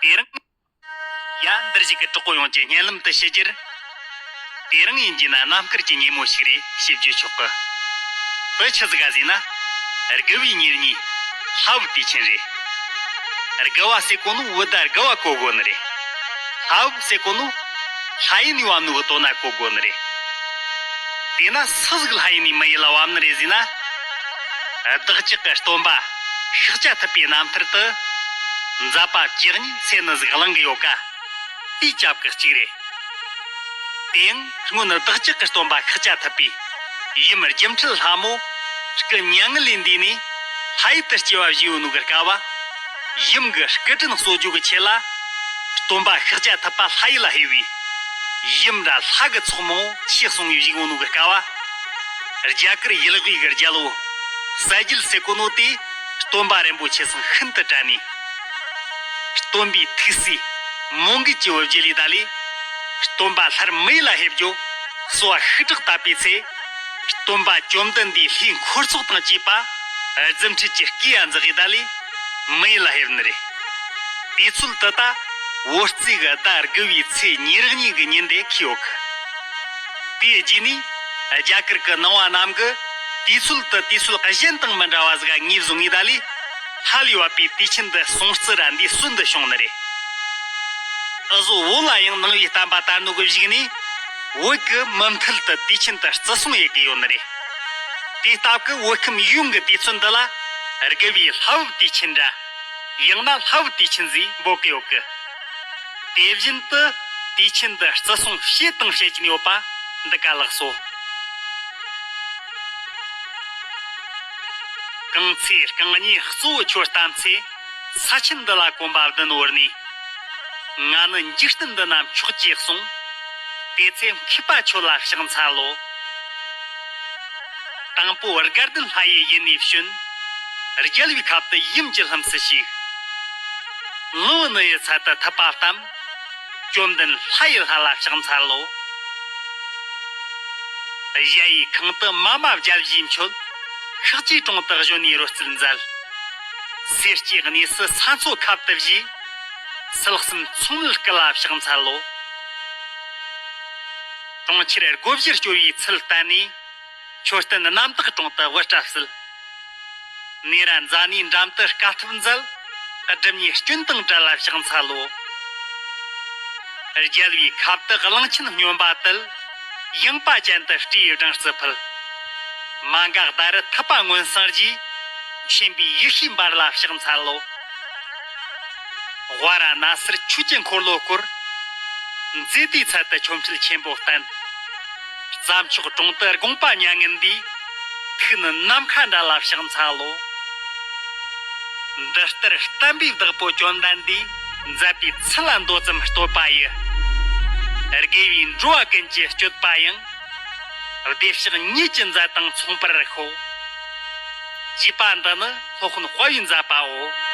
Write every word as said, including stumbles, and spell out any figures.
དེ་རིང་ཡ་འདིར་བཞུགས་ཀྱི་གྲོགས་པོ་ཡོངས་ཀྱི་སྙན་ལམ་དུ་ཞུ་རྒྱུར། དེ་རིང་ཡིན་རྒྱུ་ན་རྣམ་དཀར་གྱི་ཉིན་མོ་ཞིག་རེད་ཞེས་བརྗོད་ཆོག་གི། དེ་ཆི་ཟིག་ག་ཟེར་ན། དགུ་བའི་ཉེར་གཉིས་ལྷ་བབས་དུས་ཆེན་རེད། དགུ་བ་ཟེར་གོ་ནོ་བོད་ཟླ་དགུ་བ་གོ་དགོས་ནི་རེད། ལྷ་བབས་ཟེར་གོ་ནོ་ལྷ་ཡུལ་ནས་བབས་ནོ་གི་དོན་ན་གོ་དགོས་ནི་རེད། དེས་ན་སུ་ཟིག་ལྷ་ཡུལ་ནས་མི་ཡུལ་ལ་བབས་ནི་རེད་ཟེར་ན། བདག་ཅག་གི་སྟོན་པ་ཤཱཀྱ་ཐུབ་པའི་རྣམ་ཐར་དུ། མཛད་པ་བཅུ་གཉིས་ཚེ་ནི་ཟིག་གླེང་གི་ཡོད་ཀ། དེའི་ཅབ་ཀི་གཅིག་རེད། དེ་ཡང་སྔོན་བདག་ཅག་གི་སྟོན་པ་ཤཱཀྱ་ཐུབ་པས་ཡུམ་སྒྱུ་འཕྲུལ་ལྷ་མོ་སྐུ་མྱ་ངན་ལས་འདས་ནས་ལྷ་ཡུལ་དུ་སྐྱེ་བ་བཞེས་ཡོད་ནོ་གི་སྐབས། ཡུམ་གྱི་སྐུ་དྲིན་གསོ་རྒྱུ་གི་ཆེད་ལ། སྟོན་པ་ཤཱཀྱ་ཐུབ་པ་ལྷ་ཡུལ་ལ་ཕེབས་པས། ཡུམ་ར་ལྷ་གི་ཚོགས་མང་པོ་ཆས་གསུང་བའི་བཞུགས་ཡོད་ནོ་གི་སྐབས། རྒྱ་གར་ཡུལ་དབུས་ཀྱི་རྒྱལ་པོ་གསལ་རྒྱལ་ཟེར་གོ་ནོ་དེས་སྟོན་པ་རིན་པོ་ཆེ་ཚང་ཤིན་ཏུ་དྲན་ནས། སྟོན་པའི་ཐུགས་སྲས་མོའུ་འགལ་གྱི་བུ་བརྒྱུད་ལས་ད་ལས། སྟོན་པ་སླར་མི་ཡུལ་ལ་ཕེབས་རྒྱུ་གསོལ་བ་ཤུགས་དྲག་བཏབ་པའི་ཚེ། སྟོན་པ་བཅོམ་ལྡན་འདས་ལྷའི་འཁོར་ཚོགས་དང་བཅས་པ་རྫུ་འཕྲུལ་གྱི་སྐུ་ཡ་འཛེགས་ཡི་ད་ལས་མི་ཡུལ་ལ་ཕེབས་ནི་རེད། དུས་ཚོད་དེ་ད་བོད་རྩིས་ཀྱི་ཟླ་དགུ་བའི་ཚེས་ཉེར་གཉིས་ཀྱི་ཉིན་དེ་འཁེལ་ཡོད་གི། དེའི་རྗེས་ནས་རྒྱ་གར་གྱི་ནང་བ་རྣམས་ཀྱིས་དུས་ཚོད་དེ་དུས་ཚོད་གཞན་དང་མི་འདྲ་བ་ཟིག་ངོས་བཟུང་ངེས་ད་ལས། ལྷ་ལས་བབས་པའི་དུས་ཆེན་འདི་སྲུང་བརྩི་ར་འདས་གསོལ་འདི་བྱུང་ནི་རེད། འུ་ཟོ་བོད་ལ་ཡང་ནང་པའི་བསྟན་པ་དར་ནོ་གི་གཞུག་ནས། བོད་ཀྱི་མུ་མཐུད་དུ་དུས་ཆེན་དེ་བརྩི་སྲུང་ཡེད་གི་ཡོད་ནི་རེད། དེའི་སྟབས་ཀྱིས་བོད་ཁམས་ཡོངས་ཀྱི་དུས་ཚོད་འདི་ལ་དགུ་བའི་ལྷ་བབས་དུས་ཆེན་ར། ཡང་ན་ལྷ་བབས་དུས་ཆེན་ཟེར་འབོད་གི་ཡོད་གི། དེ་བཞིན་དུ་དུས་ཆེན་འདི་བརྩི་སྲུང་བྱས་དང་བྱེད་ཀྱིན་ཡོད་པ་འདི་ག་ལགས་སོ། གང་ཚེ་རྐང་གཉིས་གཙོ་བོ་ཁྱོད་བལྟམས་ཚེ། ས་ཆེན་འདི་ལ་གོམ་པ་བདུན་བོར་ནས། ང་ནི་འཇིག་རྟེན་འདི་ན་མཆོག་ཅེས་གསུངས། དེ་ཚེ་མཁས་པ་ཁྱོད་ལ་ཕྱག་འཚལ་ལོ། དང་པོ་དགའ་ལྡན་ལྷ་ཡི་ཡུལ་ནས་བྱོན། རྒྱལ་བའི་ཁབ་ཏུ་ཡུམ་གྱི་ལྷུམས་སུ་ཞུགས། ངུ་བ་ནི་ཡི་ཚལ་དུ་ཐུབ་པ་བལྟམས། བཅོམ་ལྡན་ལྷ་ཡི་ལྷ་ལ་ཕྱག་འཚལ་ལོ། གཞལ་ཡས་ཁང་དུ་མ་མ་བརྒྱ་བཞིས་མཆོད། ཤཱཀྱའི་དྲུང་དུ་གཞོན་ནུའི་རོལ་རྩེད་མཛད། སེར་སྐྱའི་གནས་སུ་ས་མཚོ་ཁབ་ཏུ་བཞུས། ཚུལ་གསུམ་མཚུངས་མེད་སྐུ་ལ་ཕྱག་འཚལ་ལོ། གྲོང་ཁྱེར་སྒོ་བཞིར་སྐྱོ་བའི་ཚུལ་བསྟན་ནས། མཆོད་རྟེན་རྣམ་དག་དྲུང་དུ་དབུ་སྐྲ་བསིལ། ནེ་ར་ཛ་ནའི་འགྲམ་དུ་དཀའ་ཐུབ་མཛད། སྒྲུབ་གཉེར་སྐྱོན་དང་བྲལ་ལ་ཕྱག་འཚལ་ལོ། རྒྱལ་བའི་ཁབ་ཏུ་གླང་ཆེན་སྨྱོན་པ་དུལ། ཡངས་པ་ཅན་དུ་སྤྲེའུའི་སྦྲང་རྩི་ཕུལ། མ་འགགས་ཟླ་རི་ཐུབ་པ་མངོན་སངས་རྒྱས། མཁྱེན་པའི་ཡེ་ཤེས་འབར་ལ་ཕྱག་འཚལ་ལོ། དབའ་ར་ན་སར་ཆོས་ཀྱི་འཁོར་ལོ་བསྐོར། མཛེས་སྡེའི་ཚལ་དུ་ཆོ་འཕྲུལ་ཆེན་པོ་བསྟན། རྩྭ་མཆོག་གྲོང་དུ་དགོངས་པ་མྱ་ངན་འདས། ཐུགས་ནི་ནམ་མཁའ་འདྲ་ལ་ཕྱག་འཚལ་ལོ། འདི་ལྟར་བསྟན་པའི་བདག་པོ་བཅོམ་ལྡན་འདས། མཛད་པའི་ཚུལ་ལ་མདོ་ཙམ་བསྟོད་པ་ཡི། དགེ་བའི་འགྲོ་བ་ཀུན་གྱི་སྤྱོད་པ་ཡང་། བདེ་གཤེགས་ཉིད་ཀྱི་མཛད་དང་མཚུངས་པར་ཤོག། ཅེས་པ་འདི་ནི་སློབ་དཔོན་དཔའ་བོས་མཛད་པའོ།